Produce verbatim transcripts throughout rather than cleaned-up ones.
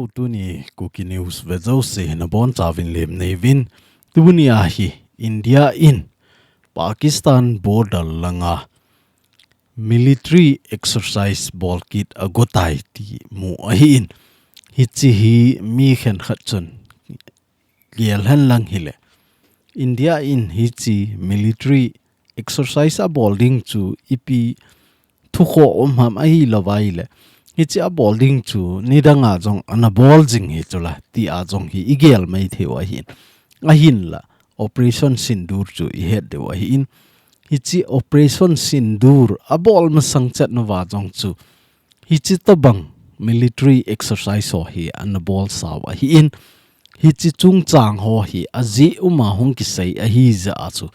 Tuni Kuki News vejouse nabonchauvin lemna neiyuvin. Tunia hi India in Pakistan border langa military exercise bolkit agotai ti mu ahin. Hiche hi mi khenkhat chun gel henlang hile, India in hiche military exercise abol ding chu ipi thukhoh um ham ahilouva ahile, hiche abol ding chu nidanga jong anabol jing hi chula tia jong hi igel maithei u ahin. Ahinla Operation Sindoor chu ihet diu ahin. Hiche Operation Sindoor abol masang chetnauva jong chu hiche tobang military exercise ho hi anabolsau ahin. Hiche chungchang ho hi ajeh uma hung kisei ahijeh a chu,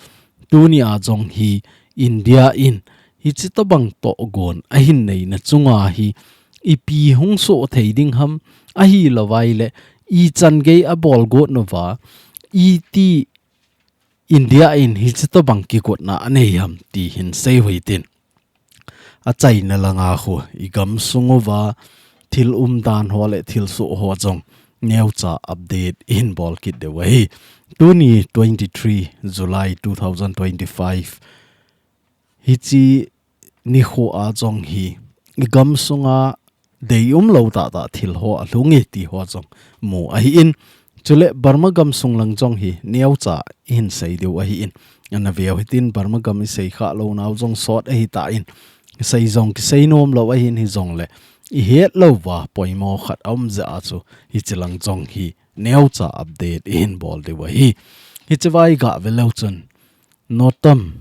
tunia jong hi India in hiche tobang tohgon ahin neina chunga hi ipi hung soh thei ding ham, ahilouva ahile ichan gei abol got nauva, iti India in hiche tobang kigotna anei ham ti hin seiu hitin. Achaina langa khu igamsung uva thil umdan ho le thilsoh ho jong neocha update ihin bolkit diu ahi. Tuni twenty-three July two thousand twenty-five, hiche nikhoa jong hi igamsunga deium lou tahtah thil ho alhung e ti ho jong mu ahin. Chule Burma gamsung lang jong hi neocha ihin sei diu ahin. Anaveu hitin Burma gam isei khah lounau jong sot ahitan, sei jong kisei nom lou ahin, hijongle ihet louva poimo khat aum jeh a chu hiche lang jong hi neocha update ihin bol diu ahi. Hichea igah ve leu chun Notam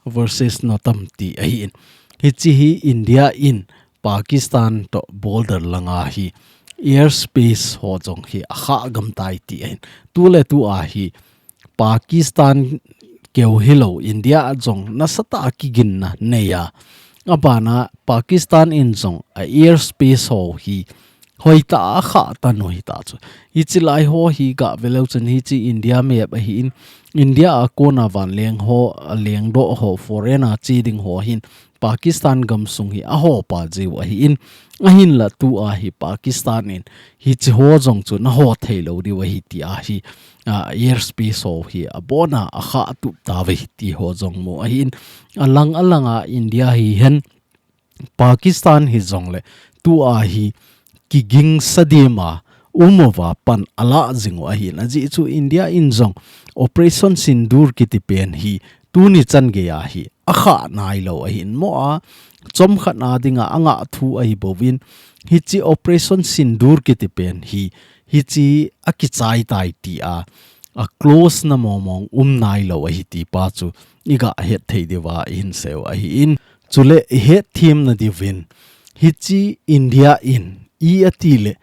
versus Notam ti ahin. Hiche hi India in Pakistan toh border langa hi airspace ho jong hi akhah gamtai ti ahin. Tuletua hi Pakistan keu hilou India a jong nasatah a kiginna neiya, abana Pakistan in jong a airspace ho hi hoitah a akhah tan u hita chu. Hiche lai ho hi gah ve leu chun hiche India map ahin, India a kona vanleng ho, alengdoh ho, foreign a che ding ho hin Pakistan gamsung hi ahopa jiu ahin. Ahinla tua hi Pakistan in hiche ho jong chu naho thei lou diu ahi tia hi, a, airspace ho hi abona akhah tup tauve ti ho jong mu ahin. Alang alanga India hihen Pakistan hijongle tua hi kigingsa dima um uva pan alah jing u ahin, ajeh chu India in jong Operation Sindoor kiti pen hi tuni chan geiya hi akhah nailou ahin, mo a chomkhat na dinga angah thu ahi bouvin, hiche Operation Sindoor kiti pen hi hiche akichai tai tia aclose na mongmong um nailou ahi ti pa chu igah het thei diuva ihin seiu ahin. Chule ihet themna diuvin, hiche India in i ati le,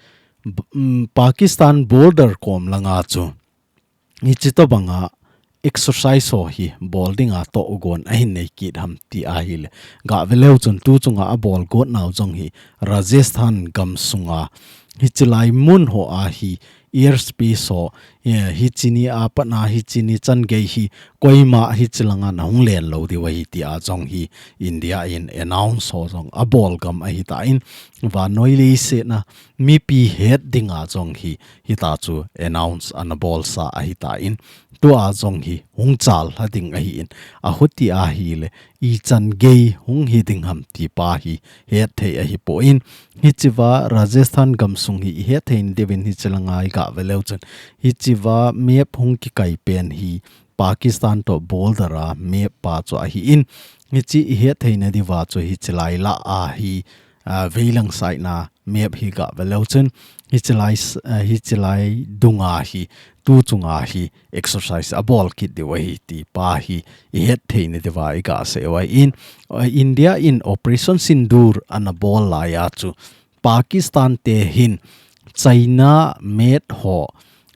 b-, um, Pakistan border kom langa chu hiche tobanga exercise ho hi bol dinga tohgon ahin nei kit ham ti ahile, gah ve leu chun tu chunga abol got nau jong hi Rajasthan gamsunga hiche lai mun hoa hi airspace ho, eh, hiche ni a pat na hiche ni chan gei hi koima hiche langa nahung len lou diu ahi tia jong hi India in announce ho jong abol gam ahitan, vannoi leiset a mipi het dinga jong hi hita chu announce anabolsa ahitan, tua jong hi hung chal lha ding ahin, ahuti ahile ichan gei hung hi ding ham ti pa hi het thei ahipon, hichea Rajasthan gamsung hi ihet thei na diuvin hiche langa igah ve leu chun, hichea map hung kikai pen hi Pakistan toh border a map pa chu ahin, hiche ihet thei na diuva chu hiche lai lah a hi, a, veilang side na map hi gah ve leu chun, hiche lai s-, a, hiche lai dunga hi, tu chunga hi exercise abol kit diu ahi ti pa hi ihet thei na diuva igah seiu ahin, a, India in Operation Sindoor anabol laiya chu Pakistan te hin China made ho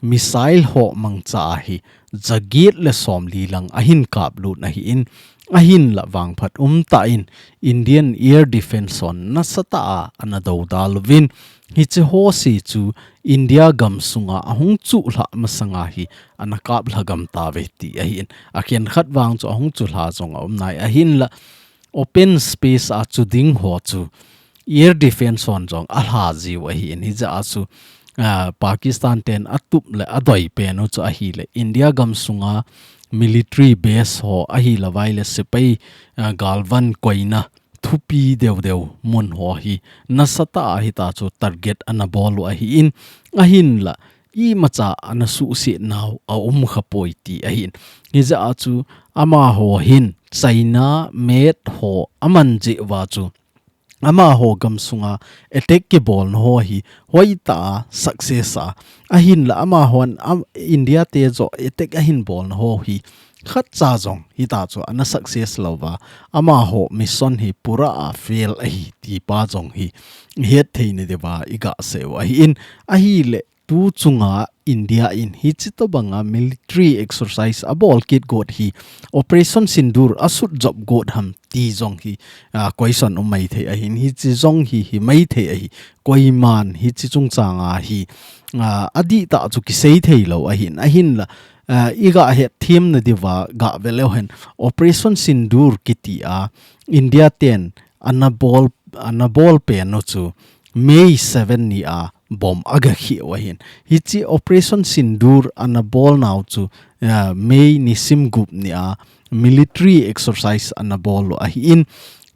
missile ho mangcha a hi jaget le somli lang ahin kaplut ahin, ahinla vangphat umtah in Indian Air Defense hon nasatah a anadodal uvin, hiche ho se chu India gamsunga ahung chuhlhah masanga hi anakap lha gam tauve ti ahin, akhenkhat vang chu ahung chuhlha jong aum nai ahinla, open space a chu ding ho chu Air Defense hon jong alha jiu ahin, hijeh a chu ah, Pakistan ten atup le adoi pen u chu ahile India gamsunga military base ho ahilou vai le sepai, ah, galvan koina thupi deu deu mun ho hi nasatah a hitachu target ana bol u ahin, ahinla imacha ana suhset nau aum khapoi ti ahin. Hijeh a chu amaho hin China made ho aman jeh uva chu amaho gamsunga attack kibolna ho hi hoitah a success a, ahinla amahon, am, India te joh attack ahin bolna ho hi khatcha jong hitachu ana success louva, amaho mission hi pura a fail ahi ti pa jong hi ihet thei nadiuva iga sei u ahin, ahile tu chunga India in hichi tobanga military exercise abol kit got hi Operation Sindoor asut jop got ham ti jong hi, ah, question um maithei ahin, hichi jong hi hi maithei ahi, koiman hichi chungchanga hi, ah, adihtah chu kisei theilou ahin, ahinla, ah, iga hetthem nadiuva gave leu hen Operation Sindoor kiti a India ten ana bol, ana bol pen u chu May seven ni a bomb aga kheh u ahin. Hichi Operation Sindoor ana bol nau chu, ah, May nisim gup ni a military exercise ana bol u ahin.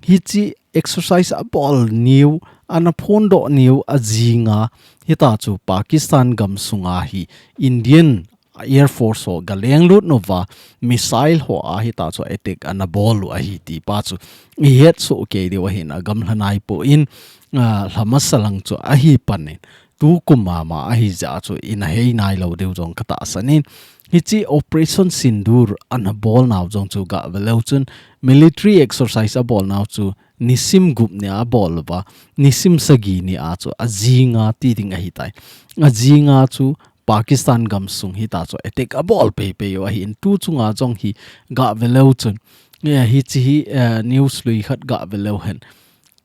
Hichi exercise abol niu, ana phondoh niu ajinga hitachu Pakistan gamsunga hi Indian Air Force ho galenglut nauva missile ho a hitachu attack ana bol u ahi ti pa chu ihet soh kei diu ahin, agamla naipon, ah, lha masa lang chu ahi panin tukum mama ahi jeh a chu ina hei nailou diu jong katahsan in, hichi Operation Sindoor ana bol nau jong chu gave leu chun military exercise abol nau chu nisim gup ni a abol uva, nisim sagi ni a chu ajinga ti ding ahitai. Ajinga chu Pakistan gamsung hitachu attack abol peipei u ahin, tu chunga jong hi gave leu chun, eh, hichi hi, eh, news lui khat gave leu hen.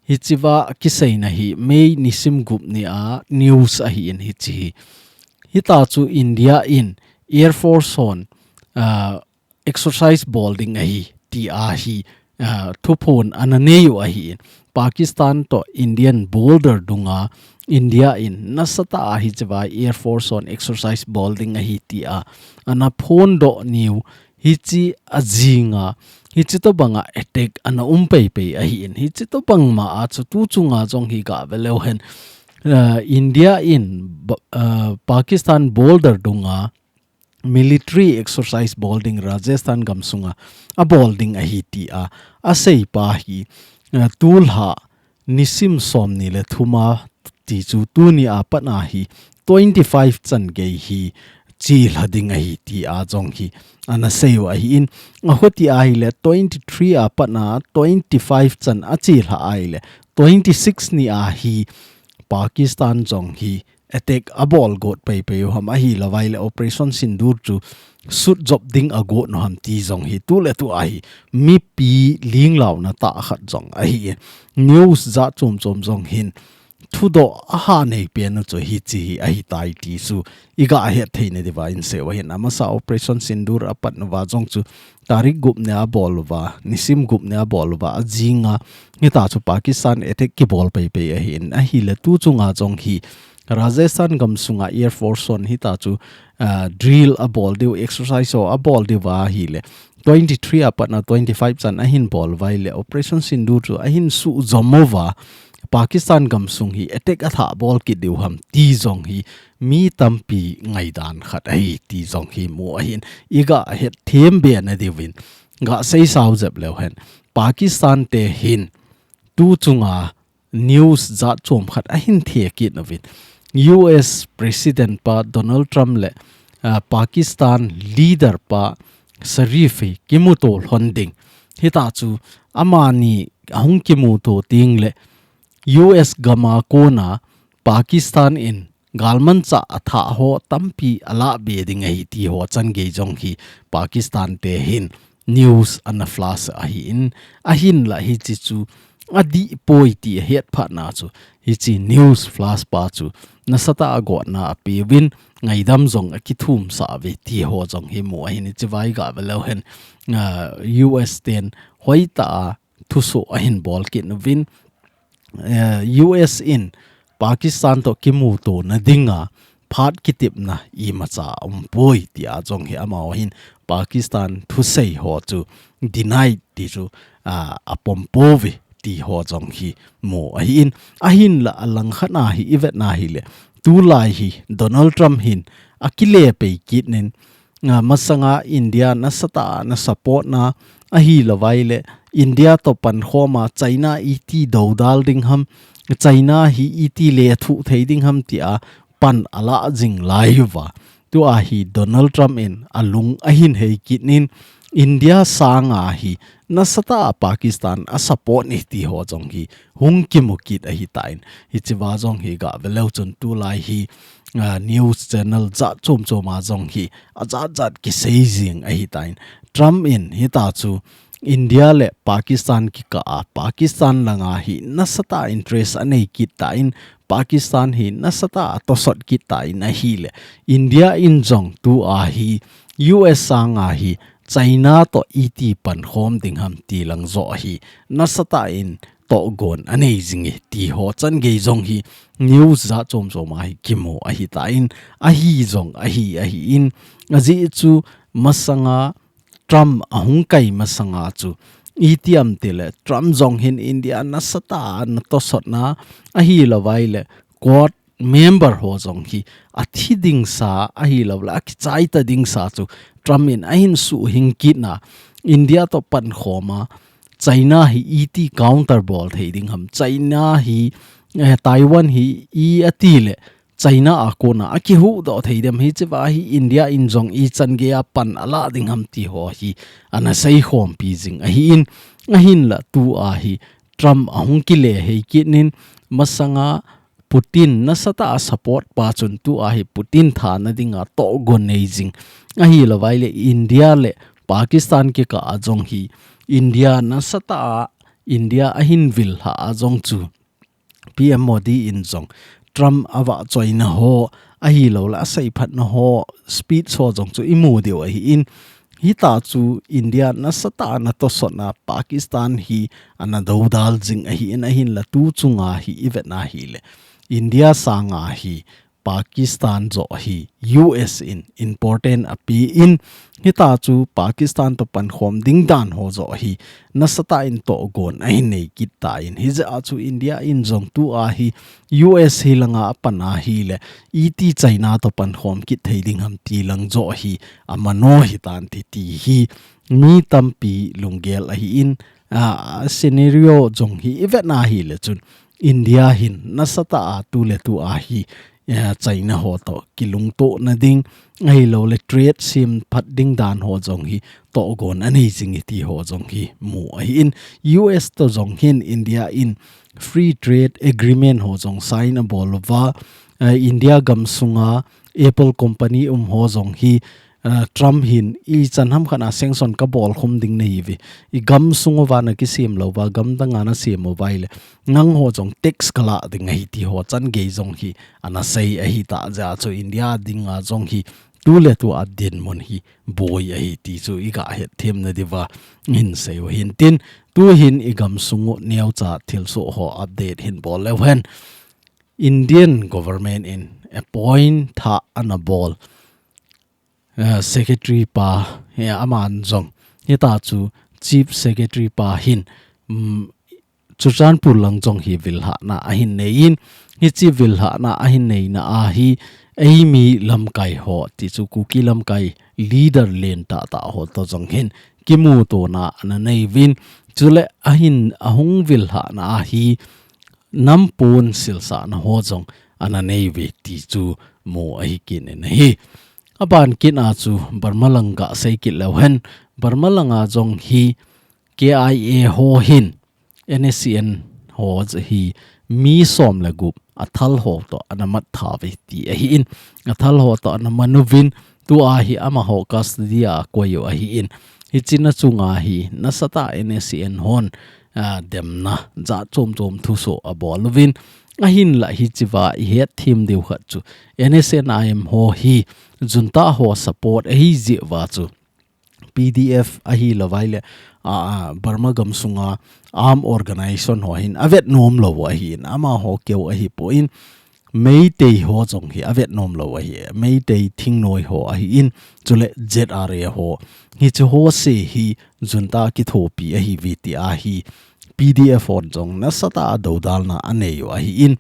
Hichi va kiseina hi May nisim gup ni a news ahin hichi hi. Hitachu India in Air Force hon, ah, exercise bol ding ahi ti a hi, ah, thuphon ana nei u ahin. Pakistan toh Indian border dunga India in nasatah a hichi va Air Force hon exercise bol ding ahi ti a ana phondoh niu hichi ajinga, hichi tobanga attack ana um peipei ahin. Hichi tobang ma a chu tu chunga jong hi gave leu hen, ah, India in ba-, ah, Pakistan border dunga military exercise bol ding Rajasthan gamsunga abol ding ahi ti a asei pa hi, eh, tulha nisim somni le thum a ti chu tuni a pat a hi twenty-five chan gei hi chelha ding ahi ti a jong hi ana sei u ahin, ahuti ahile twenty-three a pat a twenty-five chan achelha ahile twenty-six ni a hi Pakistan jong hi attack abol got peipei u ham ahilou vai le Operation Sindoor chu sut jop ding agot u ham ti jong hi tu le tu a hi mipi linglauna tah khat jong ahin, news jat chom chom jong hin thudoh aha nei pen u chu hichi hi ahitai ti chu iga hetthei nadiuva insei u ahin. Amasa Operation Sindoor apat nauva jong chu tarik gup ni a abol uva, nisim gup ni a abol uva, ajinga hitachu Pakistan attack kibol peipei ahin, ahile tu chunga jong hi Rajasthan gamsunga Air Force hon hitachu, ah, drill abol diu, exercise ho abol diuva ahile twenty-three a pat a twenty-five chan ahin bol uva ahile Operation Sindoor chu ahin sujom uva, Pakistan gamsung hi attack athah bol kit diu ham ti jong hi mi tampi ngaidan khat ahi ti jong hi mu ahin, iga hetthem be nadiuvin ga seisau jep leu hen. Pakistan te hin tu chunga news jat chom khat ahin the kit nauvin. U S President pa Donald Trump le, ah, Pakistan leader pa Sharif hi kimuto lhon ding. Hitachu amani ahung kimuto ding le U S gama kona Pakistan in galmanchah athah ho tampi alah be ding ahi ti ho chan gei jong hi Pakistan te hin news ana flash ahin, ahinla hichi chu adih poi ti ahet phat na chu hichi news flash pa chu nasatah a gotna apeuvin ngaidam jong akithum sah uve ti ho jong hi mu ahin, hichi vai gave leu hen, ah, U S ten hoitah a thuso ahin bol kit nauvin, eh, U S in Pakistan toh kimuto na dinga phat kitepna imacha umpoi, tia jong hi amaho hin Pakistan thusei ho chu deny ti chu, a, apom pouve ti ho jong hi mu ahin. Ahinla alangkhat a hi ivet na hile, tulai hi Donald Trump hin akile pei kit nin, a, masanga India nasatah a ana support na, ahilouleh India toh pankhom a China iti dodal ding ham, China hi iti lethuh thei ding ham tia pan ala jing lai uva. Tua hi Donald Trump in alung ahin hei kit nin, India sanga hi nasatah a Pakistan asupport e ti ho jong hi hung kimu kit ahitan. Hichea jong hi gave leu chun tulai hi, a, news channel jat chom chom a jong hi ajat jat kisei jing ahitan. Trump in hita chu India le Pakistan kikah a, Pakistan langa hi nasatah a interest anei kit tan, Pakistan hi nasatah a atosot kit tan ahile, India in jong tua hi U S sanga hi China toh iti pankhom ding ham ti lang joh hi nasatah in tohgon anei jing e ti ho changei jong hi news jat chom chom a hi kimu ahitan, ahi jong ahi ahin, ajeh chu masanga Trump ahung kai masanga chu, iti ham tile Trump jong hin India nasatah a ana tosot na, ahilouleh Quad member ho jong hi athi ding sa, ahilouleh akichai ta ding sa chu Trump in ahin suhhing kit na, India toh pankhom a China hi iti counter bol thei ding ham, China hi, eh, Taiwan hi i ati le China a kona akihuhdoh thei dem, hichea hi India in jong ichan gei a pan ala ding ham ti ho hi ana seikhompi jing ahin, ahinla tua hi Trump ahung kile hei kit nin, masanga Putin nasatah a support pa chun tua hi Putin thana dinga tohgon nei jing, ahilouleh India le Pakistan kikah a jong hi India nasatah a India ahin vil ha a jong chu P M Modi in jong Trump avahchoina ho, ahilouleh aseiphatna ho, speech ho jong chu imu diu ahin, hita chu India nasatah a ana tosot na Pakistan hi ana dodal jing ahin, ahinla tu chunga hi ivet na hile, India sanga hi Pakistan joh hi U S in important apen, hita chu Pakistan toh pankhom ding dan ho joh hi nasatah in tohgon ahin nei kit tan, hijeh a chu India in jong tua hi U S hi langa apan ahile, iti China toh pankhom kit thei ding ham ti lang joh hi amano hitan ti, ti hi mi tampi lunggel ahin, a, scenario jong hi ivet na hile chun India hin nasatah a tuletua hi, eh, China ho toh kilungtohna ding, ahilouleh trade semphat ding dan ho jong hi tohgon anei jing e ti ho jong hi mu ahin, U S toh jong hin India in free trade agreement ho jong sign abol uva, eh, India gamsunga Apple company um ho jong hi, eh, Trump hin ichan ham khat a sanction kabol khum ding nahiuve, igamsung uva nakisem lou uva, gamdang a nasem uva ahile, nangho jong tax kalah ding ahi ti ho changei jong hi ana sei ahita jeh a chu India dinga jong hi tuletua dinmun hi boi ahi ti chu iga hetthem nadiuva hin sei u hintin, tuhin igamsung u neocha thilsoh ho update hin bol leu hen. Indian government in appoint thah ana bol, eh, secretary pa, eh, aman jong hita chu chief secretary pa hin, um, Churachandpur lang jong hi vilhahna ahin nei in, hiche vilhahna ahin neina a hi eimi lamkai ho, ti chu Kuki lamkai leader len tahtah ho toh jong hin kimutona ana nei uvin, chule ahin ahung vilhahna a hi nampon silsahna ho jong ana nei uve ti chu mu ahi kit in ahi. Aban kit a chu Burma lang gasei kit leu hen, Burma langa jong hi K I A ho hin N S C N ho hi mi som le gup athal ho toh ana mat tha uve ti ahin, athal ho toh ana man uvin, tua hi amaho custody a akoi u ahin, hiche na chunga hi nasatah N S C N hon, a, demna jat chom chom thusoh abol uvin, ahinla hichea ihetthem diu khat chu N S N I M ho hi junta ho support ahi jeh uva chu P D F ahilouleh, a, a, Burma gamsunga arm organization ho hin avet nom lou u ahin, amaho keu ahipon, Meitei ho jong hi avet nom lou ahi, Meitei thingnoi ho ahin, chule Z R A ho. Hiche ho se hi junta kithopi ahi uve tia hi P D F hon jong nasatah a dodalna anei u ahin,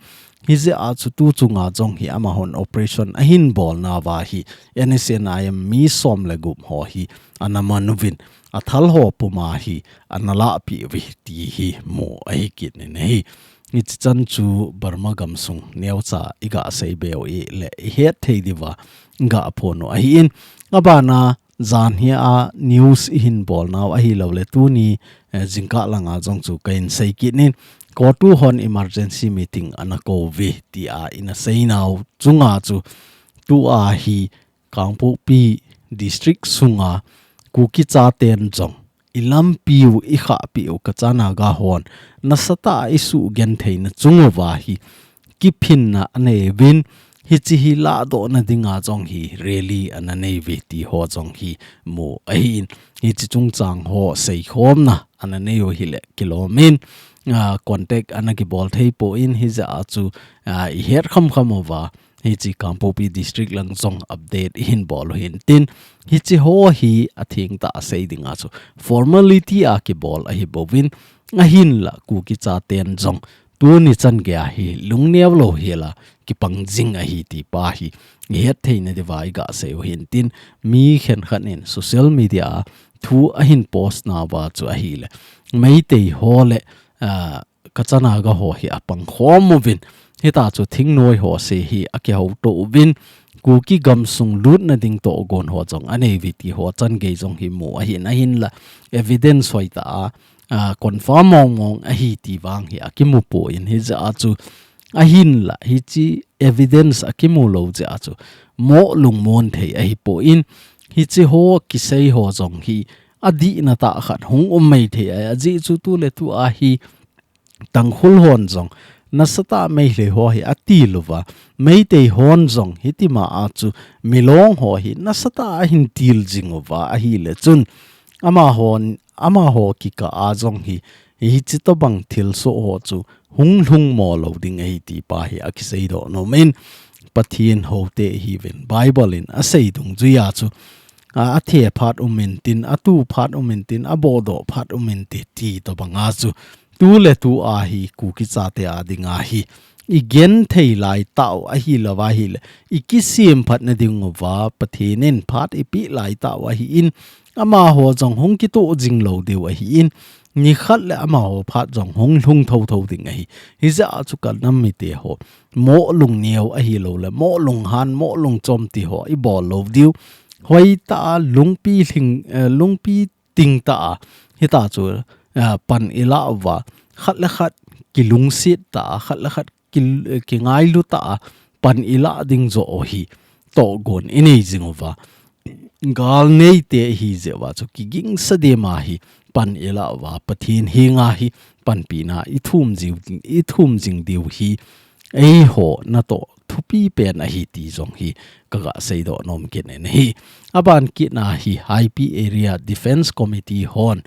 hijeh a chu tu chunga jong hi amahon operation ahin bolna uva hi N S C N I M mi som le gup ho hi ana man uvin, athal ho puma hi ana lahpeh uve ti hi mu ahi kit in ahi. Hiche chan chu Burma gamsung neocha iga seibe u ahile ihet thei diuva iga phon u ahin, abana jan hia news ihin bolnau ahilouleh tuni, eh, jingkah langa jong chu kahin sei kit in, CoTU hon emergency meeting ana kou uve tia ina seinau chunga chu tua hi Kangpokpi district sunga Kuki chaten jong ilampiu ikhahpiu Kacha Naga hon nasatah a isugentheina chung uva hi kiphinna anei uvin, hiche hi lahdohna dinga jong hi rally ana nei uve ti ho jong hi mu ahin, hiche chungchang ho seikhomna ana nei u ahile kilom in, ah, contact ana kibol thei poi, hijeh a chu, ah, ihet khamkham uva, hiche Kangpokpi district lang jong update ihin bol u hintin, hiche ho hi athengtah a sei dinga chu formality a kibol ahi bouvin, ahinla Kuki chaten jong tuni chan geiya hi lungneo lou hela kipang jing ahi ti pa hi ihet theina diuva iga sei u hintin, mi khenkhat in social media a thu ahin post nauva chu ahile Meitei ho le, ah, Kacha Naga ho hi apang khom uvin, hita chu thingnoi ho se hi akihouto uvin, Kuki gamsung lutna ding tohgon ho jong anei uve ti ho chan gei jong hi mu ahin, ahinla evidence hoitah a, ah, confirm mong mong ahi ti vang hi akimu poi, hijeh a chu ahinla hiche evidence akimu lou jeh a chu moh lungmon thei ahi poi, hiche ho kisei ho jong hi adihna tah khat hung um mai thei ahi, ajeh chu tu le tu a hi Tangkhul hon jong nasatah a Meitei ho hi atil uva, Meitei hon jong hitima a chu Milong ho hi nasatah a ahin til jing uva ahile chun, amahon, amaho kikah a jong hi, hiche tobang thilsoh ho chu hung lhung mo lou ding ahi ti pa hi akiseidoh nom in, Pathen houte ihiuvin, Bible in asei dungjuia chu, a, athe phat um intin, atu phat um intin, abohdoh phat um inte ti tobanga chu tu le tu a hi Kuki chate a dinga hi igenthei laitah u ahilou ahile, ikisemphatna ding uva Pathen in phat ipeh laitah u ahin, amaho jong hung kitoh jing lou diu ahin, nikhat le amaho phat jong hung lhung thotho ding ahi. Hijeh a chu kanam mite ho, moh lungneo ahilouleh moh lunghan, moh lungchom ti ho ibol lou diu. Hoitah a lungpi lhing, eh, lungpi tingtah a, hita chu, eh, pan ilah uva, khat le khat kilungset tah a, khat le khat ki, eh, kingailu tah a pan ilah ding joh u hi tohgon inei jing uva, gal neite ihi jeh uva chu kigingsa dema hi pan ilah uva, Pathen henga hi panpina ithum jiu, ithum jing diu hi eiho natoh thupi pen ahi ti jong hi kaga seidoh nom kit in ahi. Aban kitna hi Haipi Area Defence Committee hon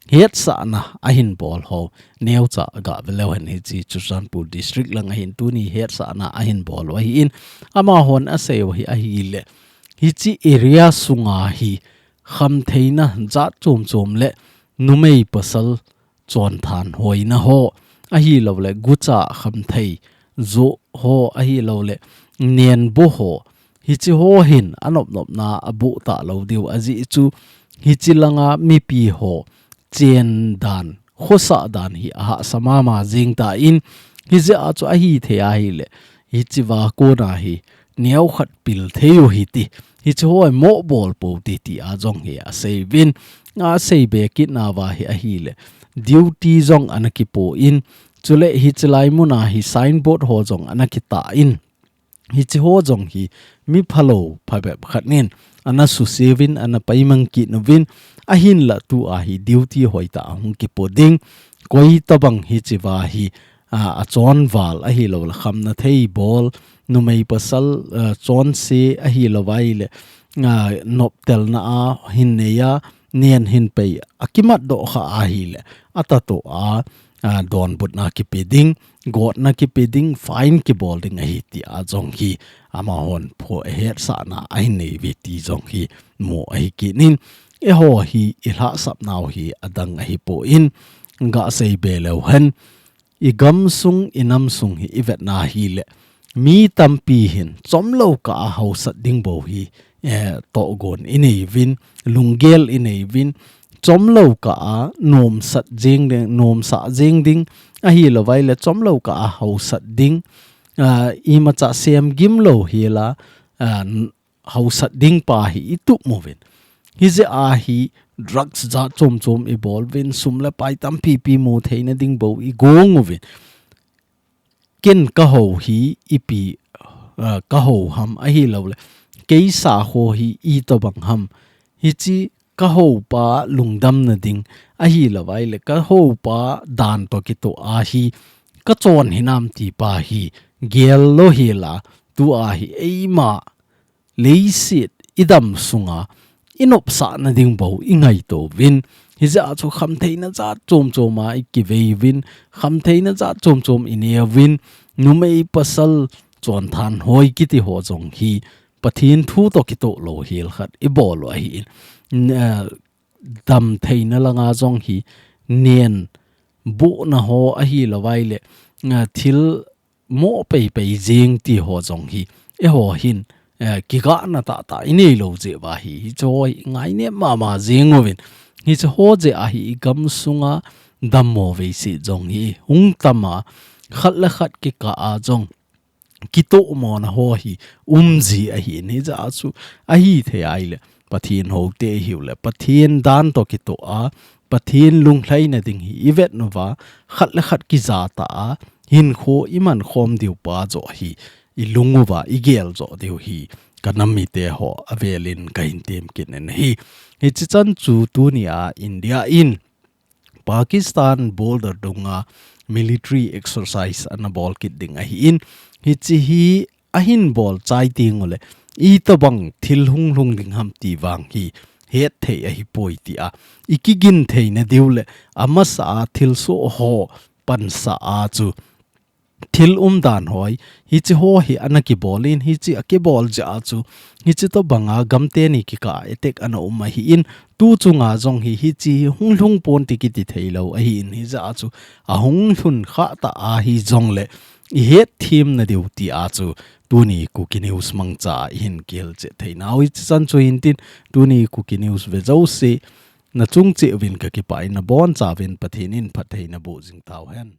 hetsahna ahin bol ho neocha gave leu hen, hiche Churachandpur District lang ahin, tuni hetsahna ahin bol u ahin, amahon asei u hi ahile, hiche area sunga hi khamtheina jat chom chom le numei pasal chonthan hoina ho ahilouleh gucha khamthei joh ho ahilouleh nenbu ho, hiche ho hin anop nopna aboh talou diu ajeh chu, hiche langa mipi ho chen dan, khosah dan hi ahahsa mama jing tan, hijeh a chu ahithei ahile, hichea kona hi neokhat pil thei u hite, hiche ho hi moh bol pou te tia jong hi asei uvin, asei be kitna uva hi ahile, duty jong ana kipoh in, chule hiche lai muna hi signboard ho jong ana kitah in, hiche ho jong hi mi phalou phabep khat in ana suse uvin, ana paimang kit uvin, ahinla tua hi duty hoitah a hung kipoh ding, koi tobang hichea hi, a, achonval ahilouleh khamna thei bol, numei pasal, a, chonse ahilou ahile, a, noptelna a hin nei a, nen hin pei a, akimat doh kha ahile, atah toh a, a, donbutna kipe ding, gotna kipe ding, fine kibol ding ahi ti a jong hi amahon pho ahetsahna ahin nei uve ti jong hi mu ahi kit in, eiho hi i lhahsapnau hi adang ahipoi, gasei be leu hen, i gamsung, i namsung hi i vetna hile, mi tampi hin chomlou kah a hausat ding bou hi, eh, tohgon i nei uvin, lunggel i nei uvin, chomlou kah a nomsat jeng ding, nomsah jeng ding, ahilou vaile chomlou kah a hausat ding, ah, imacha semgim lou hela, ah, hausat ding pa hi i tup uvin. Hijeh a hi drugs jat chom chom i bol uvin, sum le pai tampi pi mu theina ding bou i gong uvin. Ken ka hou hi ipi, ah, ka hou ham ahilou le, kei sakho hi itobang ham. Hiche ka houpa lungdamna ding ahilou vaile, ka houpa dan toh kitoh a hi ka chon hinam ti pa hi gel lou hela, tua hi eima leiset i dam sunga i nopsahna ding bou i ngaito uvin. Hijeh a chu khamtheina jat chom chom a i kivei uvin, khamtheina jat chom chom i ne uvin, numei pasal chonthang hoi kiti ho jong hi Pathen thu toh kitoh lou hel khat i bol u ahin, n-, eh, damtheina langa jong hi nen bohna ho ahilou vaile, eh, thil mo pei pei jeng ti ho jong hi, eiho hin, eh, kigahna tahtah i neilou jeh uva hi, hiche ho hi ngainem mama jeng uvin. Hiche ho jeh a hi i gamsunga dammo veise jong hi hung tam a, khat le khat kikah a jong kitohmona ho hi um ji ahin, hijeh a chu ahithei ahile, Pathen houte ihiu le, Pathen dan toh kitoh a, Pathen lunglhaina ding hi i vet uva, khat le khat kija tah a, hinkho i mankhom diu pa joh hi i lung uva i gel joh diu hi ka nam mite ho avelin ka hin tem kit in ahi. Hiche chan chu tunia India in Pakistan border dunga military exercise ana bol kit ding ahin, hiche hi ahin bol chai teng ule, itobang thil hung lhung ding ham ti vang hi hetthei ahipoi tia i kigin theina diu le, amasa a thilsoh ho pansah a chu thil umdan hoi, hiche ho hi ana kibol in, hiche akibol jeh a chu, hiche tobanga gamteni kikah a attack ana um ahin, tu chunga jong hi, hiche hi hung lhung ponte kiti theilou ahin, hijeh a chu, ahung lhun khah tah ahi jongle, i hetthemna diu tia chu, tuni Kuki News mangcha a i hin kihilchet theinau hiche chan chu hintin, tuni Kuki News ve jouse, na chung cheh uvin ka kipah in, na boncha uvin Pathen in phatthei naboh jing tauhen.